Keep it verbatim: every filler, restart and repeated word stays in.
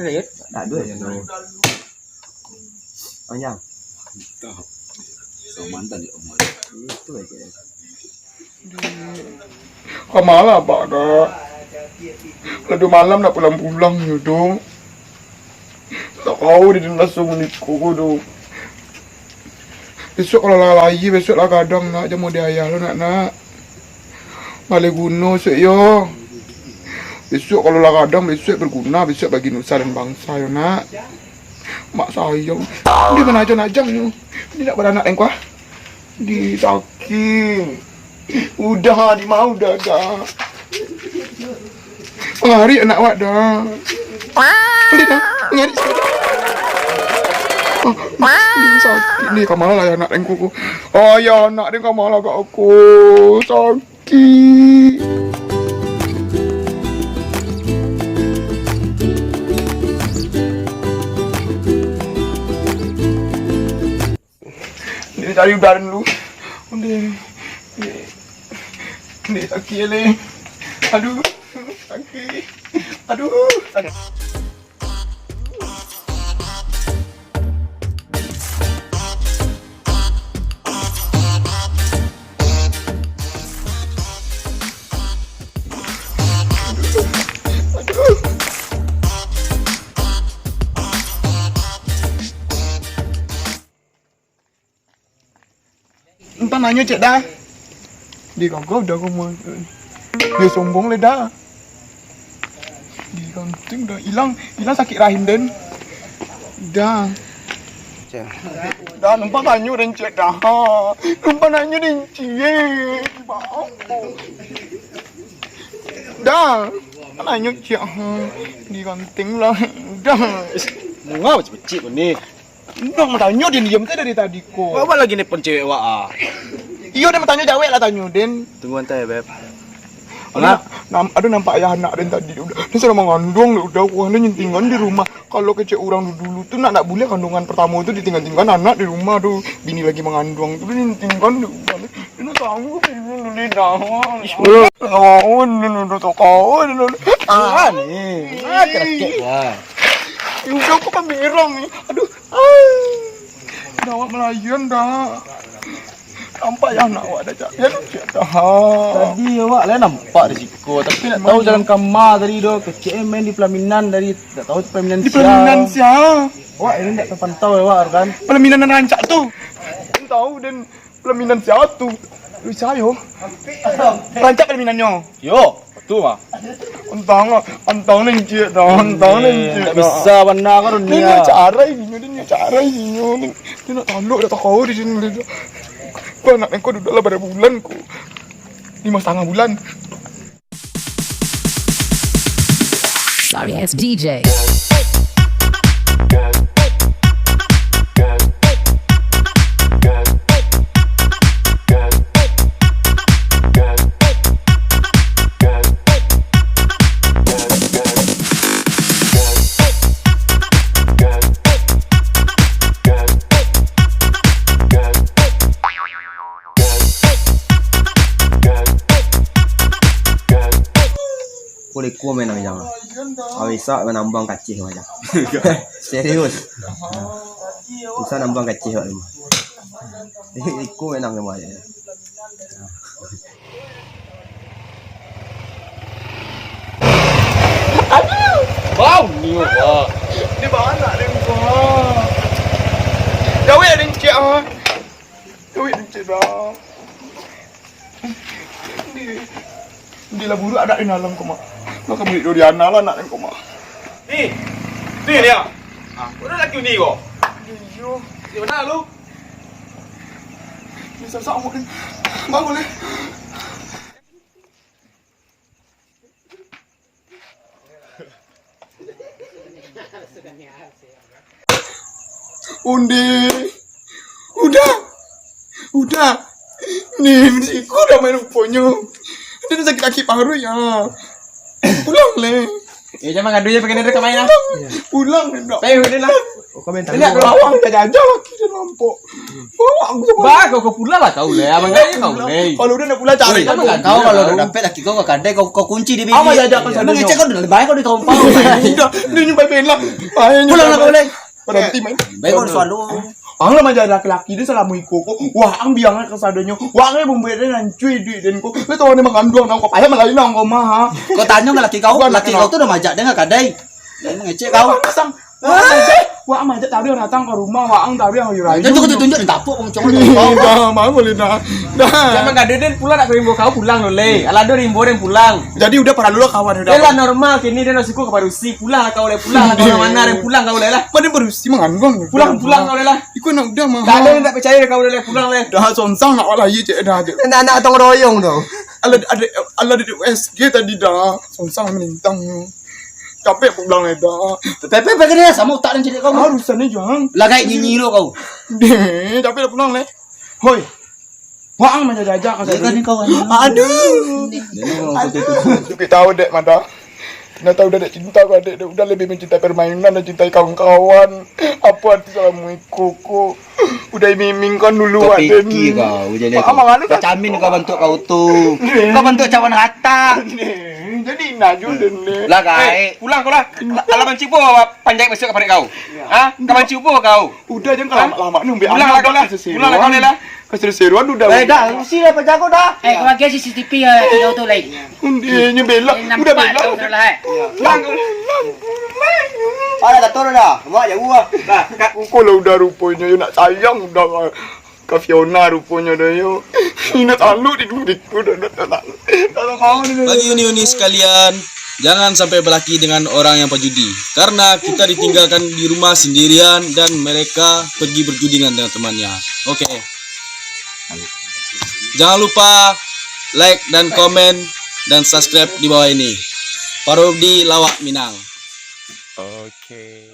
Lanjut. Tak ada. Panjang. Itu aja. Ka ma lah, Pak, dah. Lah duo malam ndak pulang-pulang nyo tu. Tak tahu di dalam langsung niko tu. Besok kalau lah lahia, besok lah gadang nak, jamo di ayah lo nak, nak. Baleh guno besok yo. Besok kalau lah gadang, besok berguna, besok bagi nusa dan bangsa yo nak. Mak sayang. Di ma ajo nak jang nyo. Di nak baranak engkau ah. Di sakik. Udah, di ma udah dah. Lari anak awak dah. Lari dah. Lari. Ah, di sakik ni, ka ma lah anak dengku. Oh, ya anak dengku, ka ma lah gak aku. Sakik. Ni cari udara dulu. Undi. Ni sakik le. Aduh, sakik. Aduh, sakik. Entah nanyo cek dah. Di kagau dah kau mau. Dia sombong le dah. Di kanting dah. Ilang, ilang sakik rahim den. Dah. Dah, nampak tanyo den cek dah. Nampak nanyo den cek. Dah. Nanyo cek. Di kanting lah. Dah. Manga becik-becik ko ni. Nang matanyo den diam tu dari tadi ko. Awak lagi nelpon cewek wak ah. Iyo, den matanyo, jawek lah tanyo den. Tunggu antai, Beb. Aduh, nam-, aduh, nampak ayah anak den tadi. Udah, den sudah mangandung, udah, wah, den nyentingan di rumah. Kalau kecek urang dulu tu, nak, nak buliah kandungan pertamo tu ditinggan-tinggan anak di rumah tu. Bini lagi mangandung tu, den nyentingan di rumah. Den nak tahu, den nak tahu. Oh, den nak tahu, den nak tahu. Ah, ni. Ah, kerekek lah. Ya udah, aku kan berang ni. Aduh. Ah. Dah awak malayan dah. Nampak ya anak awak dah, Cak. Ya, Cak, dah. Tadi awak lah nampak di siko, tapi nak tahu jalan kama tadi tu. Kecek main di pelaminan tadi, tak tahu tu pelaminan sia. Di pelaminan sia. Awak ini tak terpantau ya, awak kan? Pelaminan nan rancak tu. Den tahu, den pelaminan sia tu. Sia yo. Rancak pelaminannyo. Yo. Tu mah. Antang, antang ni encik dah, antang ni encik dah. Bisa bana kan dunia. Dia nyo carai, dia nyo carai, dia nyo. Dia nak taluk dah takau di sini. Kau anak kau duduak lah berapa bulan kau? Lima setengah bulan. Sorry ass D J. Pukul iko menang jang. Awak isak manambuang kacih macam. Serius. Susah nambuang kacih awak tu. Iko menang jang. Aduh. Bau ni apa? Di mana ni kau? Jauh ya, Encik, ah. Duit encik dah. Di, di lah buruak anak di dalam ko, Mak. Mako bulik dulu di ana lah anak ko, Mak. Ni, tu dia. Ah, udah laki ni ko. Iyo. Di mana lu? Bisa sama ni. Bangun ni. Undi. Udah. Udah. Ni, si Iko udah main ruponyo. Dia sakik kaki paruik ya. Pulang leh. Eh, jangan ngadu je, pakai nada kamain lah. Pulang, ndak. Pakai nada lah. Oh, kau minta Ini dulu. Lawang, dah jajah laki dia nampak. Bawa aku sama. Bah, kau, kau pulang lah kau, Leh. Abang kau, kau, Leh. Kalau udah nak pulang, cari Weh, kau. Abang kau, kalau udah dapet laki kau, kau kadai, kau, kau kunci di bilik. Abang jajak kau sana. Ngecek kau dah, baik kau di tampang. Dah, dia nyumpai bela. Pulang lah kau, Leh. Berhenti main. Baik kau di sualo. Ang lah manjadi laki-laki dia salamo iko ko. Wah, ang biang ka sadonyo. Wah, ang bumbek dia nan cuy duit den ko. Lu tahu ni manganduang nang ko. Payah malain nang ko mah. Kau tanyo ka laki kau, laki kau tu dah majak den ka kadai. Dan mangecek kau. Pasang. Wah, ang majak tadi datang ka rumah, wah, ang tadi ang rayu. Jangan tunjuk-tunjuk, tapuk kau congol. Dah, mah boleh dah. Dah. Jangan gaduh den pulang nak ka rimbo kau pulang lo, Leh. Alah do rimbo den pulang. Jadi udah parah dulu kawan udah. Dia lah normal kini dia nak suku ka padusi. Pulang lah kau, Leh. Pulang lah kau, mana den pulang kau, Leh lah. Mana padusi manganduang. Pulang, pulang kau, Leh lah. Iko nak udah mah. Tak ada yang tak percaya kau, Leh. Pulang, Leh. Dah songsang nak lah iya cek dah cek. Anak-anak gotong royong tu. Alah ada alah ada S G tadi dah. Songsang melintang. Capek pulang, Leh dah. Pepe pepe kena sama utak dan cedek kau. Harusan ni jangan. Lah kayak nyinyi lo kau. Deh, capek dah pulang, Leh. Hoi. Wah, ang manjajah ka sadonyo. Kan kawan. Aduh. Dia ni orang satu tu. Tapi tahu dek mada. Dah tahu dah dek cinta kau dek, dek udah lebih mencintai permainan dan cintai kawan-kawan. Apa arti salamu iko ko? Udah miming kan dulu. Kau pikir kau jadi apa? Kau camin kau bantuk kau tu. Kau bantuk cawan rata. Jadi indah juga dek. Lah gaek. Pulang kau lah. Alah mancik apa panjai masuk ka parik kau? Ha? Kau mancik apa kau? Udah jangan lama-lama ni. Pulang lah kau lah. Pulang lah kau lah. Kasih seruan udah. Eh, dah, usi lah, pajago dah. Eh, kau bagi C C T V ya, tiga tu, Leh. Dia belak, udah belak. Udah lah, eh. Alah, tak turun dah. Mak jauh lah. Dah, kak. Kau lah udah rupanya, yo nak sayang udah. Ka Fiona rupanya dah, yo. Ini talu di dua ribu dah, dah, dah, dah. Bagi uni-uni sekalian, jangan sampai berlaki dengan orang yang pejudi. Karena kita ditinggalkan di rumah sendirian dan mereka pergi berjudi dengan teman-temannya. Oke. Jangan lupa like dan komen dan subscribe di bawah ini. Parodi Lawak Minang. Oke.